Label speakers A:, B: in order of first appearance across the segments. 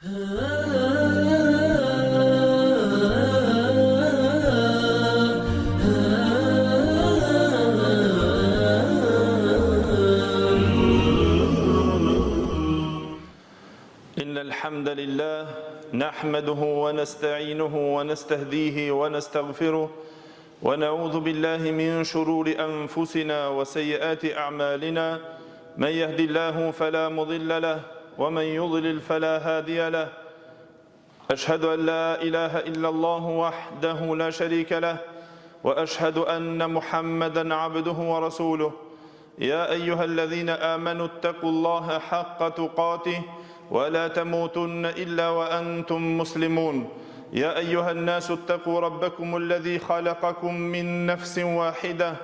A: إن الحمد لله نحمده ونستعينه ونستهديه ونستغفره ونعوذ بالله من شرور أنفسنا وسيئات أعمالنا من يهدي الله فلا مضل له ومن يضلل فلا هادي له أشهد أن لا إله إلا الله وحده لا شريك له وأشهد أن محمدا عبده ورسوله يا أيها الذين آمنوا اتقوا الله حق تقاته ولا تموتن إلا وأنتم مسلمون يا أيها الناس اتقوا ربكم الذي خلقكم من نفس واحدة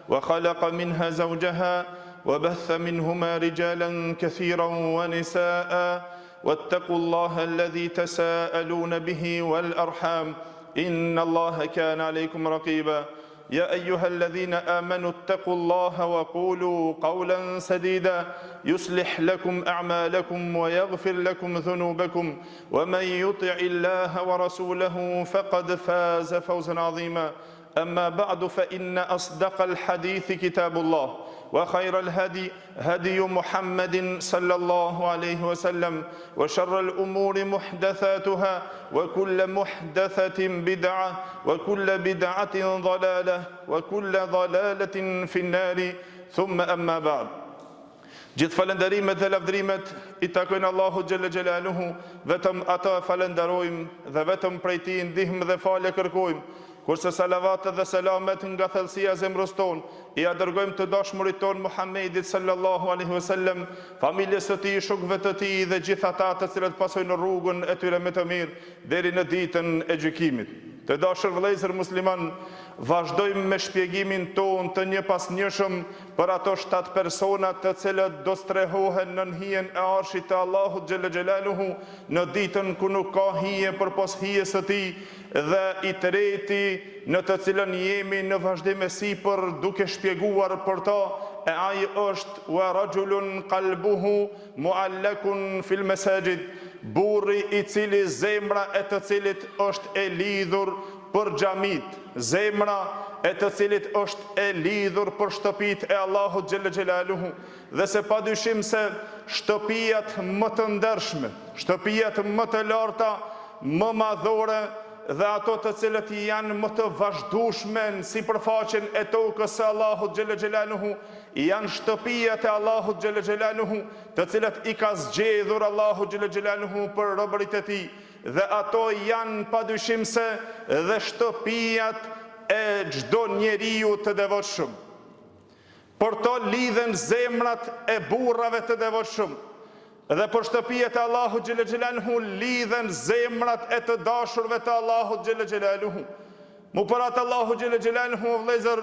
A: وخلق منها زوجها وبث منهما رجالا كثيرا ونساء واتقوا الله الذي تساءلون به والأرحام إن الله كان عليكم رقيبا يا أيها الذين آمنوا اتقوا الله وقولوا قولا سديدا يصلح لكم أعمالكم ويغفر لكم ذنوبكم ومن يطع الله ورسوله فقد فاز فوزا عظيما أما بعد فإن أصدق الحديث كتاب الله وخير الهدي هدي محمد صلى الله عليه وسلم وشر الأمور محدثاتها وكل محدثة بدعة وكل بدعة ضلالة وكل ضلالة في النار ثم أما بعد Gjithë falënderimet dhe lavdërimet i takojnë Allahut xhelle xhelaluhu, vetëm Atë e falënderojmë dhe vetëm prej Tij ndihmë dhe falje kërkojmë. Kurse salavatet dhe selamet nga thellësia e zemrës tonë ia dërgojmë të dashmurit tonë Muhammedit sallallahu alejhi ve sellem, familjes së tij, shokëve të tij dhe gjithë ata të cilët pasojnë rrugën e tyre me të mirë deri në ditën e gjykimit. Të dashur vëllezër muslimanë, vazhdojmë me shpjegimin tonë të njëpasnjëshëm për ato shtatë persona të cilët do strehohen nën hijen e Arshit të Allahut xhelle xhelaluhu në ditën ku nuk ka hije përpos hijes së Tij dhe i treti në të cilën jemi në vazhdim e sipër duke shpjeguar për to e ai është wa rajulun qalbuhu mu'allakun fil mesajid burri i cili zemra e të cilit është e lidhur për xhamitë zemra e të cilit është e lidhur për shtëpitë e Allahut xhelle xhelaluhu dhe se padyshim se shtëpiat më të ndershme, shtëpiat më të larta, më madhore dhe ato të cilët janë më të vazhdueshme në sipërfaqen e tokës së Allahut xhelle xhelaluhu, janë shtëpiat e Allahut xhelle xhelaluhu, të cilat i ka zgjedhur Allahu xhelle xhelaluhu për robërit e tij, dhe ato janë padyshim se dhe shtëpiat e çdo njeriu të devotshëm. Për to lidhen zemrat e burrave të devotshëm, dhe për shtëpiat e Allahut xhelle xhelaluhu lidhen zemrat e të dashurve të Allahut xhelle xhelaluhu. Mu për atë Allahu xhelle xhelaluhu o vëllezër,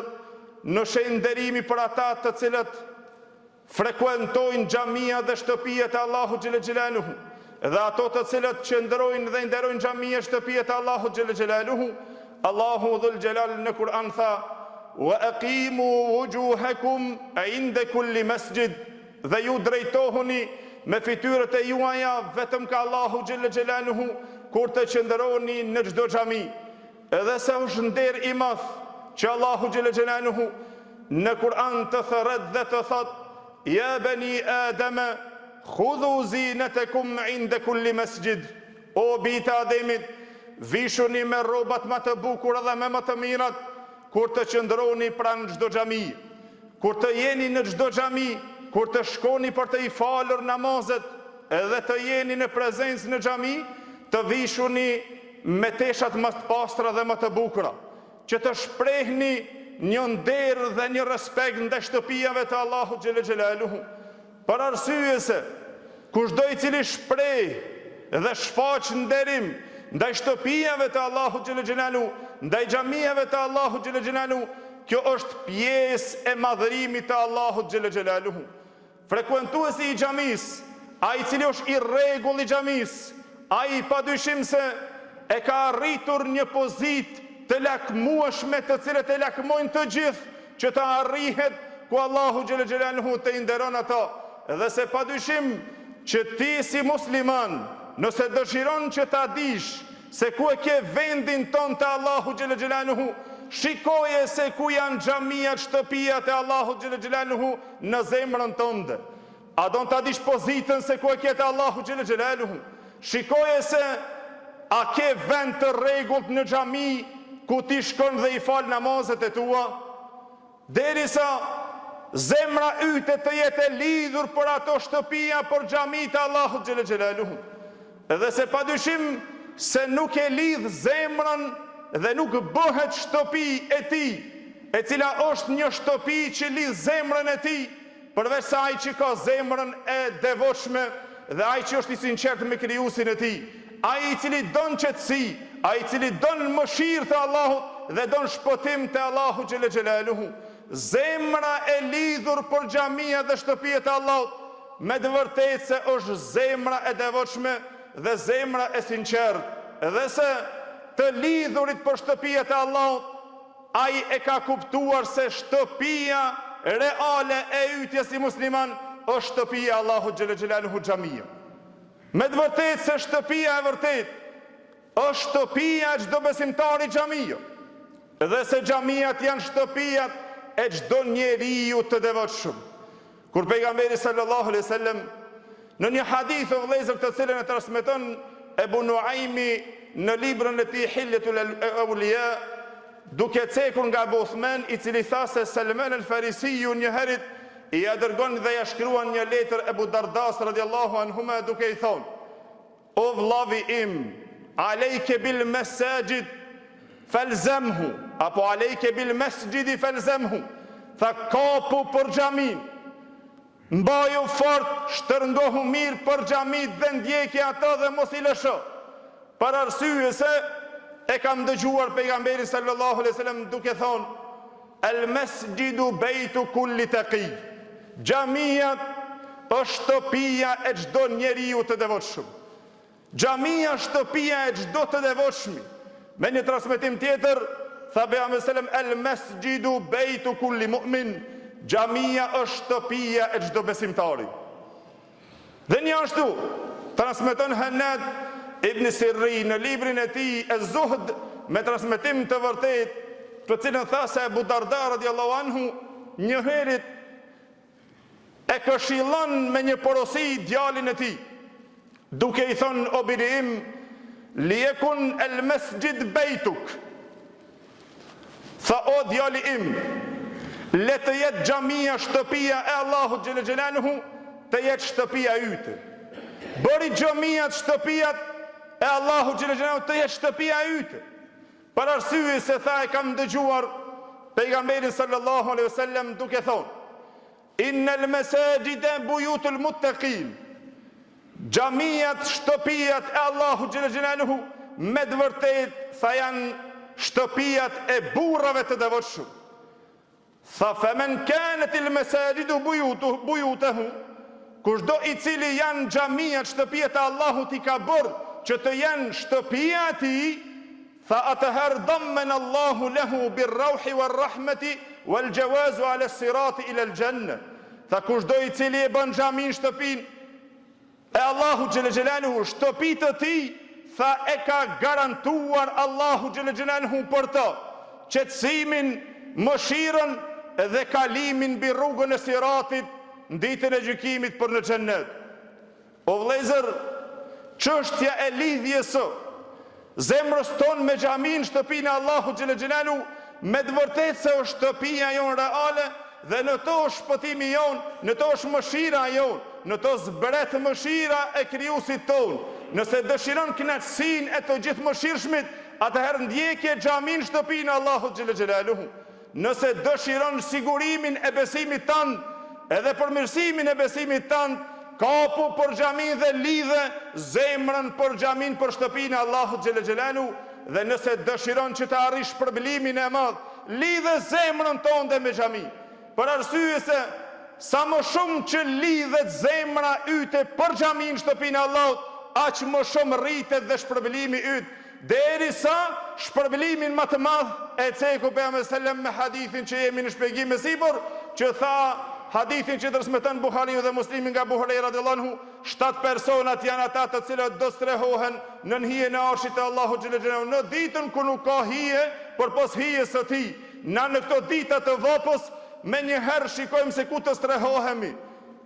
A: në shenjë nderimi për ata të cilët frekuentojnë xhamiat dhe shtëpiat e Allahut xhelle xhelaluhu dhe ato të cilët qëndrojnë dhe nderojnë xhamiat e shtëpiat e Allahut xhelle xhelaluhu, Allahu dhul xhelal në Kur'an tha: "Wa aqimu wujuhakum 'inda kulli masjid" dhe ju drejtohuni me fytyrët e juaja vetëm ka Allahu xhelle xhelaluhu kur të qëndroni në çdo xhami. Edhe se është nder i madh që Allahu xhelle xhelaluhu në Kur'an të thërret dhe të thotë Ja beni Ademe khudhu zinetekum inde kulli mesxhid O bijtë e Ademit, vishuni me rrobat më të bukura dhe me më të mirat kur të qëndroni pranë çdo xhamie. Kur të jeni në çdo xhami, kur të shkoni për të i falur namazet edhe të jeni në prezencë në xhami, të vishuni me teshat më të pastra dhe më të bukura, që të shprehni një nder dhe një respekt ndaj shtëpiave të Allahut xhelle xhelaluhu. Për arsye se, kushdo i cili shpreh dhe shfaq nderim ndaj shtëpiave të Allahut xhelle xhelaluhu, ndaj xhamiave të Allahut xhelle xhelaluhu, kjo është pjesë e madhërimit të Allahut xhelle xhelaluhu. Frekuentuesi i xhamisë, ai i cili është i rregullt i xhamisë, ai padyshim se e ka arritur një pozitë të lakmueshme të cilët e lakmojnë të gjithë që të arrihet ku Allahu xhelle xhelaluhu të i nderon ato dhe se padyshim që ti si musliman. Nëse dëshiron që ta dish se ku e ke vendin tënd te Allahu xhele xhelaluhu, shikoje se ku janë xhamiat, shtëpiat e Allahut xhele xhelaluhu në zemrën tënde. A don ta dish pozitën se ku e ke te Allahu xhele xhelaluhu? Shikoje se a ke vend të rregullt në xhami ku ti shkon dhe i fal namazet e tua? Derisa zemra yte të jetë e lidhur për ato shtëpia, për xhamitë e Allahut xhele xhelaluhu. Dhe se padyshim se nuk e lidh zemrën dhe nuk bëhet shtëpi e tij, e cila është një shtëpi që lidh zemrën e tij, Përveç se ai që ka zemrën e devotshme dhe ai që është i sinqertë me Krijuesin e tij, ai i cili don qetësi, ai i cili don mëshirë të Allahut dhe don shpëtim te Allahu xhele xhelaluhu. Zemra e lidhur për xhamiat dhe shtëpiat e Allahut, me të vërtetë se është zemra e devotshme dhe zemra e sinqertë, dhe se të lidhurit për shtëpiat e Allahut Ai e ka kuptuar se shtëpia reale e ytja si musliman është shtëpia e Allahut xhele xhelaluhu xhamia. Me të vërtetë se shtëpia e vërtetë është shtëpia e çdo besimtari xhamia. Dhe se xhamiat janë shtëpiat e çdo njeriu të devotshëm. Kur Pejgamberi sallallahu alejhi ve sellem në një hadith o vëllezër të cilën e transmeton Ebu Nuaimi në librin e tij Hiljetul Eulia duke cekur nga Ebu Uthman i cili tha se Salman el Farisiu një herit ia dërgon dhe ia shkruan një letër Ebu Dardas radiallahu anhuma duke i thonë O vllavi im, alejke bil mesaxhid felzemhu, apo alejke bil mesxhidi felzemhu, tha kapu për xhaminë, mbaju fort, shtërngohu mirë për xhamitë dhe ndjeki ato dhe mos i lësho. Për arsye se e kam dëgjuar pejgamberin sallallahu alaihi wasallam duke thonë El mesxhidu bejtu kulli taqij, Xhamia është shtëpia e çdo njeriu të devotshëm. Xhamia është shtëpia e çdo të devotshmi. Me një transmetim tjetër, tha pejgamberi sallallahu alejhi ve sellem, El mesxhidu bejtu kulli mu'min, Xhamia është shtëpia e çdo besimtari. Dhe njashtu, transmeton Hennad ibn Sirri në librin e tij Ez-Zuhd me transmetim të vërtetë, të cilën tha se Ebu Darda radiallahu anhu njëherit e këshillon me një porosi djalin e tij, duke i thënë o biri im, lijekun el mesxhid bejtuk, Tha o djali im, le të jetë xhamia shtëpia e Allahut xhele xhelaluhu, të jetë shtëpia yte. Bëri xhamiat shtëpiat e Allahut xhele xhelaluhu të jetë shtëpia yte. Për arsye se tha e kam dëgjuar pejgamberin sallallahu alaihi wasallam duke thonë Innel mesaxhide bujutul muttaqin, Xhamiat, shtëpiat e Allahut xhele xhelaluhu, me të vërtetë tha janë shtëpiat e burrave të devotshëm. Tha femen kanetil mesaxhidu bujutehu, kushdo i cili janë xhamiat, shtëpiat e Allahut i ka bërë që të jenë shtëpia e tij, Tha atëherë dammen Allahu lehu bir-rauhi war-rahmeti wal-jawazu ala s-sirati ila l-xhenne. Tha kushdo i cili e bën xhaminë shtëpinë e Allahut xhele xhelaluhu shtëpi të tij, tha e ka garantuar Allahu xhele xhelaluhu për të qetësimin, mëshirën dhe kalimin mbi rrugën e siratit në ditën e gjykimit për në xhennet. O vëllezër, çështja e lidhjes së zemrës tonë me xhaminë, shtëpinë e Allahut xhele xhelaluhu, me të vërtetë se është shtëpia jonë reale dhe në të është shpëtimi jonë, në të është mëshira jonë, në të zbret mëshira e Krijuesit tonë. Nëse dëshiron kënaqësinë e të Gjithëmëshirshmit, atëherë ndjeke xhaminë, shtëpinë e Allahut xhele xhelaluhu. Nëse dëshiron sigurimin e besimit tënd edhe përmirësimin e besimit tënd, kapu për xhaminë dhe lidhe zemrën për xhaminë për shtëpinë e Allahut xhele xhelaluhu dhe nëse dëshiron që të arrish shpërblimin e madh, lidhe zemrën tënde me xhami. Për arsye se sa më shumë që lidhet zemra yte për xhaminë shtëpinë e Allahut, aq më shumë rritet dhe shpërblimi yt. Derisa shpërblimin më të madh e ceku pejgamberi sellem me hadithin që jemi në shpjegim e sipër, që tha hadithin që transmeton Buhariu dhe Muslimi nga Abu Hurejra radiallahu anhu, Shtatë personat janë ata të cilët do strehohen nën hijen e Arshit të Allahut xhele xhelaluhu në ditën kur nuk ka hije përpos hijes së Tij. Na në këto dita të vapës menjëherë shikojmë se ku të strehohemi.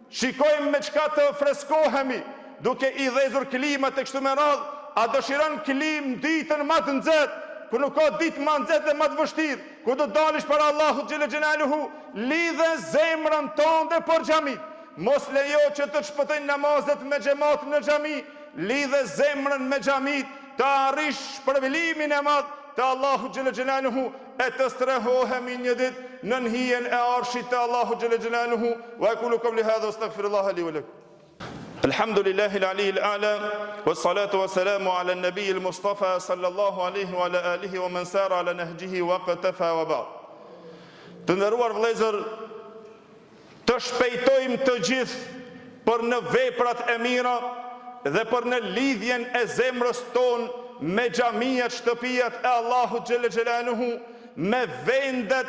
A: Shikojmë me çka të freskohemi, duke i dhezur klimat e kështu me radhë, a dëshiron klimë ditën ma të nxehtë, ku nuk ka ditë ma nxehtë dhe ma të vështirë, kur do të dalësh para Allahut xhele xhelaluhu, lidhe zemrën tënde për xhamitë, mos lejo që të të shpëtojnë namazet me xhemat në xhami, lidhe zemrën me xhamitë, të arrish shpërblimin e madh të Allahut xhele xhelaluhu e të strehohemi një ditë nën hijen e Arshit të Allahut xhele xhelaluhu wa aqulu qawli hadha wastaghfirullaha li wa lakum. Elhamdulillahi al-ali al-a'la was-salatu was-salamu ala an-nabi al-mustafa sallallahu alaihi wa ala alihi wa man sara ala nahjihi wa qtafa wa ba'd. Të nderuar vëllezër, Të shpejtojmë të gjithë për në veprat e mira dhe për në lidhjen e zemrës tonë me xhamiat, shtëpiat e Allahut xhele xhelaluhu, me vendet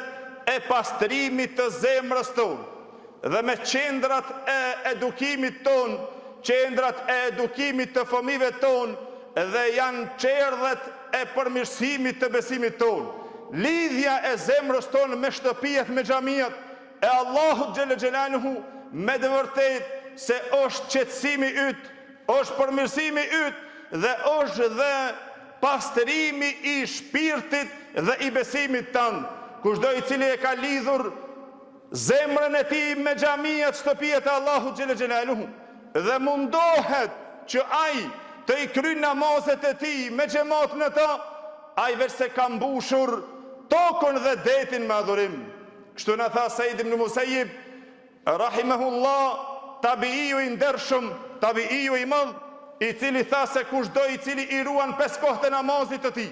A: e pastrimit të zemrës tonë dhe me qendrat e edukimit tonë, qendrat e edukimit të fëmijëve tonë dhe janë çerdhet e përmirësimit të besimit tonë. Lidhja e zemrës tonë me shtëpiat, me xhamiat, e Allahut xhele xhelaluhu me të vërtetë se është qetësimi yt, është përmirësimi yt dhe është dhe pastrimi i shpirtit dhe i besimit tënd. Kushdo i cili e ka lidhur zemrën e tij me xhamiat, shtëpiat e Allahut xhele xhelaluhu dhe mundohet që ai të i kryjë namazet e tij me xhemat në të, ai veçse ka mbushur tokën dhe detin me adhurim. Kështu na tha Said ibn Musayyib, rahimehullah, tabiiu i ndershëm, tabiiu i madh, i cili tha se kushdo i cili i ruan pesë kohët e namazit të tij,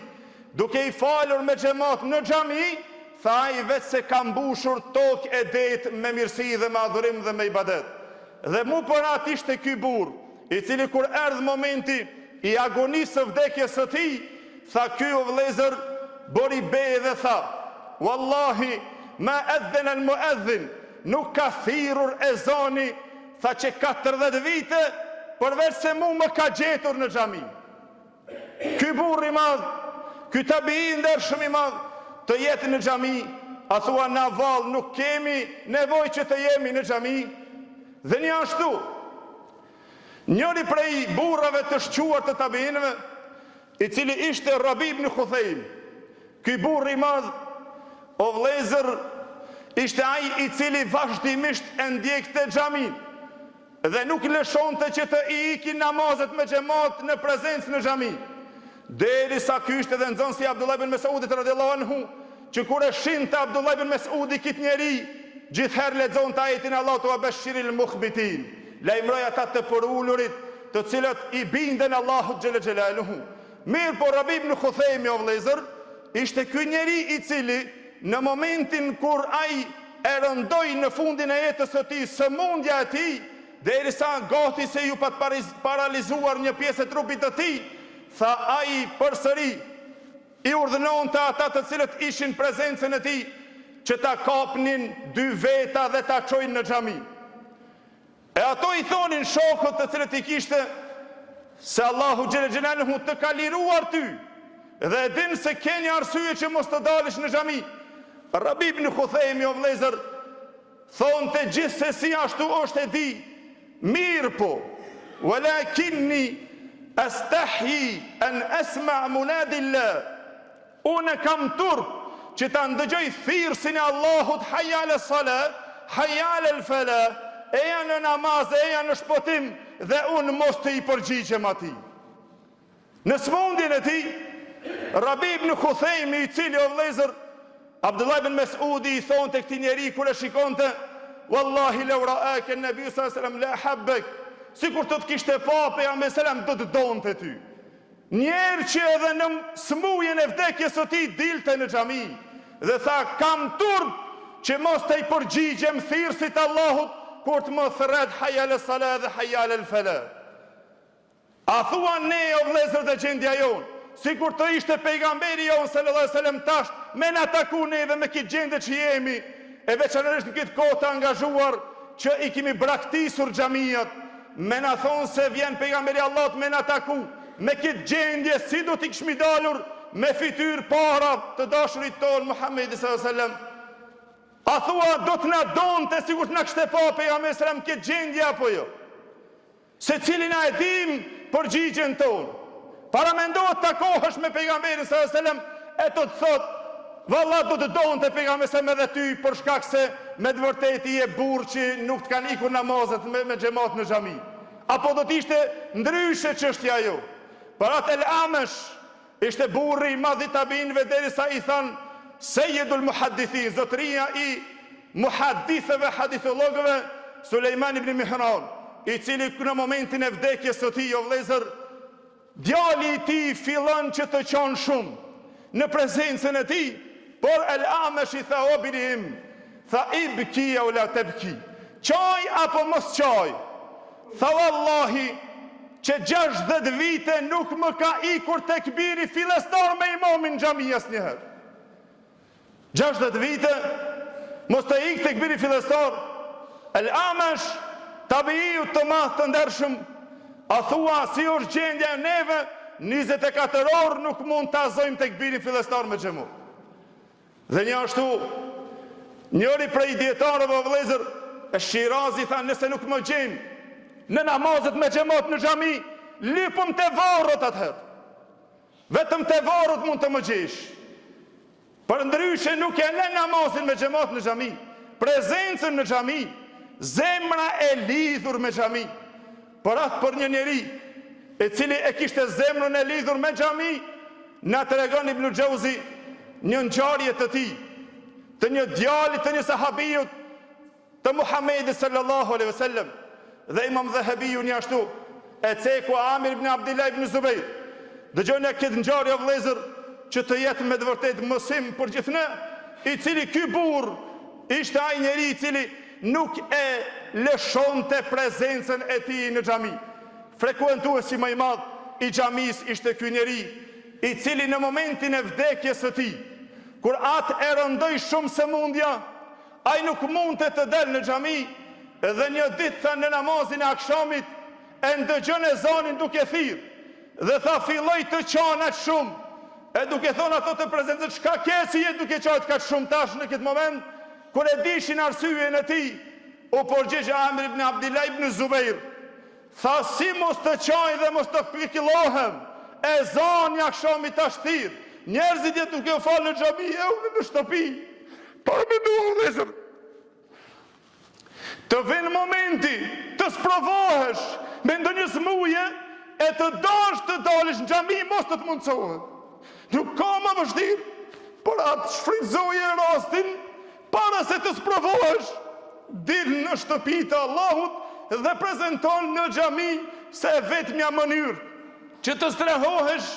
A: duke i falur me xhemat në xhami, tha ai veçse ka mbushur tokë e det me mirësi dhe me adhurim dhe me ibadet. Dhe mu për atë ishte ky burrë, i cili kur erdh momenti i agonisë së vdekjes së tij, tha ky o vëllezër, bëri be dhe tha, Wallahi, ma edhen el muedhin, nuk ka thirrur ezani, tha qe 40 vite, përveç se mu më ka gjetur në xhami. Ky burrë i madh, ky tabii i ndershëm i madh, të jetë në xhami, a thua na vallë nuk kemi nevojë që të jemi në xhami? Dhe njashtu, njëri prej burrave të shquar të tabiinëve, i cili ishte Rabi ibn Khuthejm, ky burrë i madh, o vëllezër, ishte ai i cili vazhdimisht e ndjekte xhaminë, Dhe nuk lëshonte që të i ikin namazet me xhemat në prezencë në xhami. Derisa ky ishte dhe nxënësi i Abdullah ibn Mes'udit radiallahu anhu, që kur e shinte Abdullah ibn Mes'udi kit njeri, gjithherë lexonte ajetin e Allahut wa bashiril mukhbitin, lajmëroj ata të përulurit, të cilët i binden Allahut xhele xhelaluhu. Mirëpo Rabi ibn Khuthejmi o vëllezër, ishte ky njeri i cili në momentin kur ai e rëndoi në fundin e jetës së tij sëmundja e tij, derisa gati se iu pat paralizuar një pjesë e trupit të tij, tha ai përsëri i urdhënonte ata të cilët ishin prezencën e tij që ta kapnin dy veta dhe ta çojnë në xhami. E ato i thonin shokët të cilët i kishte se Allahu xhele xhelaluhu të ka liruar ty dhe e din se ke një arsye që mos të dalësh në xhami. Rabi ibn Khuthejmi o vëllezër thonte gjithsesi ashtu është e di. Mirëpo, walakinni astahyi an asma munadillah Unë kam turp që ta ndëgjoj thirrësin e Allahut Hayya ala salah, hayya ala al falah, eja në namaz, eja në shpëtim dhe unë mos të i përgjigjem atij. Në sëmundjen e tij, Rabi ibn Khuthejmi i cili o vëllezër, Abdullah ibn Mesudi i thonte këtij njeri kur e shikonte, Wallahi law ra'aka an-nabi sallallahu alaihi wasallam la ahabbak. Sikur të të kishte pa pejgamberi sallam do të donte ty. Njeri që edhe në sëmundjen e vdekjes së tij dilte në xhami dhe tha kam turp që mos të i përgjigjem thirrësit të Allahut kur të më thërret hayya ala salah dhe hayya ala falah. A thua ne o vëllezër dhe gjendja jonë, sikur të ishte pejgamberi jonë sallallahu alaihi wasallam tash me na taku neve me këtë gjendje që jemi, e veçanërisht në këtë kohë të angazhuar që i kemi braktisur xhamiat. Me na thonë se vjen pejgamberi i Allahut me na taku, me këtë gjendje si do t'i kishmi dalur me fytyrë para të dashurit tonë Muhammedi sallallahu alaihi wasallam. A thua do të na donte sikur të na kishte pa pejgamberi sallallahu alaihi wasallam këtë gjendje apo jo? Secili na e dimë përgjigjen tonë. Paramendo të takohesh me pejgamberin sallallahu alaihi wasallam e të të thotë Valla do të donte pejgamberi sallallahu alaihi wasallam edhe ty për shkak se me të vërtetë je burrë që nuk të kanë ikur namazet me, me xhemat në xhami. Apo do të ishte ndryshe çështja ajo. Për atë El Amesh Ishte burri i madh i tabiinëve derisa i thanë Sejidul Muhaddithin, zotëria i muhaddithëve, hadithollogëve, Sulejman ibn Mihran, i cili në momentin e vdekjes së tij, o vëllezër, djali i tij fillon që të qan shumë në prezencën e tij, por El Amesh i tha o biri im, tha ibki eu la tebki, qaj apo mos qaj, Tha vallahi që 60 vite nuk më ka ikur tekbiri fillestar me imamin në xhami asnjëherë. 60 vite mos të ikë tekbiri fillestar. El Amesh tabiiut të madh të ndershëm, a thua si është gjendja e neve 24 orë nuk mund ta zojmë tekbirin fillestar me xhemat. Dhe njashtu, njëri prej dijetarëve o vëllezër, Shirazi tha nëse nuk më gjen në namazet me xhemat në xhami, lypëm te vorret atëherë. Vetëm te vorret mund të më gjesh. Përndryshe nuk e lë namazin me xhemat në xhami, prezencën në xhami, zemra e lidhur me xhami. Për atë për një njeri, i cili e kishte zemrën e lidhur me xhami, na tregon Ibn Xheuzi një ngjarje të tij, të një djali të një sahabiut të Muhamedit sallallahu alaihi wasallam dhe Imam Dhehebiu njashtu e ceku Amir ibn Abdullah ibn Zubair. Dëgjoni këtë ngjarje o vëllezër që të jetë me të vërtetë mësim për gjithë ne, i cili ky burrë ishte ai njeri i cili nuk e lëshonte prezencën e tij në xhami. Frekuentuesi më i madh i xhamisë ishte ky njeri, i cili në momentin e vdekjes së tij, kur atë e rëndoi shumë sëmundja, ai nuk mundte të del në xhami dhe një ditë tha në namazin e akshamit e ndëgjon ezanin duke thirr dhe tha filloi të qan aq shumë e duke thonë ato të prezencës çka ke si je duke qajt kaq shumë tash në këtë moment Kur e dishin arsyen e tij, u përgjigj Amir ibn Abdillah ibn Zubair, tha si mos të qaj dhe mos të pikëllohem, ezani i akshamit tash thirr, njerëzit janë duke u falë në xhami e unë në shtëpi. Paramendo vëllezër, të vjen momenti të sprovohesh me ndonjë smuje e të dosh të dalësh në xhami mos të të mundësohet. Nuk ka më vështirë, por atë shfrytëzoje rastin para se të sprovohesh, dil në shtëpi të Allahut dhe prezenton në xhami se e vetmja mënyrë që të strehohesh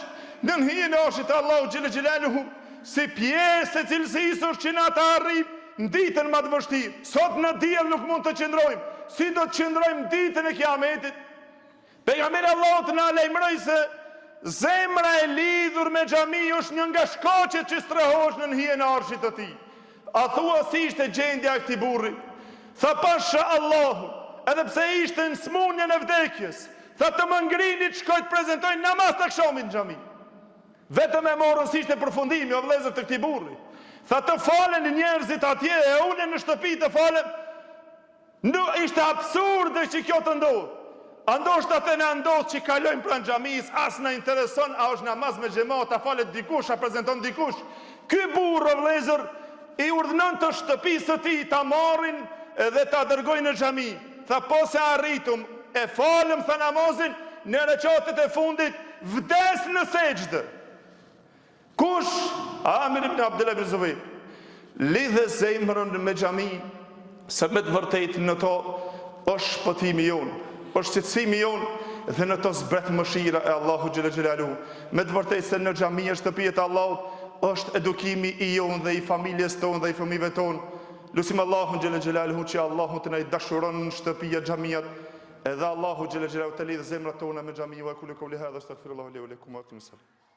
A: nën hijen e arshit të Allahut xhele xhelaluhu si pjesë e cilësisë është që na ta arrijmë në ditën më të vështirë. Sot në diell nuk mund të qëndrojmë, si do të qëndrojmë ditën e Kiametit? Pejgamberi i Allahut na lajmëroi se zemra e lidhur me xhami është një nga shkaqet që strehohesh nën hijen e arshit të tij. A thua si ishte gjendja e këtij burri? Tha pasha Allahun, edhe pse ishte në smunjen e vdekjes, tha të më ngrini të shkoj të prezentoj namaz të akshamit në xhami. Vetëm e morën si ishte përfundimi o vëllezër të këtij burri. Tha të falen njerëzit atje e unë në shtëpi të falem. Nuk ishte absurde që kjo të ndodhë. A ndoshta te na ndodh që kalojmë pranë xhamisë, as na intereson a është namaz me xhemat, a falet dikush, a prezenton dikush. Ky burrë o vëllezër i urdhënon të shtëpisë së tij ta marrin dhe ta dërgojnë në xhami. Tha po se arritëm, e falëm tha namazin, në reqatet e fundit vdes në sexhde. Kush? Amir ibn Abdullah ibn Zubair. Lidhe zemrën me xhami, se me të vërtetë në to është shpëtimi jonë, është qetësimi jonë dhe në to zbret mëshira e Allahut xhele xhelaluhu. Me të vërtetë se në xhami e shtëpitë e Allahut është edukimi i jonë dhe i familjes tonë dhe i fëmijëve tonë. Lusim Allahun xhele xhelaluhu që Allahu të na i dashuron në shtëpia xhamiat edhe Allahu xhele xhelaluhu të lidhë zemrat tona me xhami wa aqulu qawli hadha astaghfirullah li wa lakum wa aqimus salam.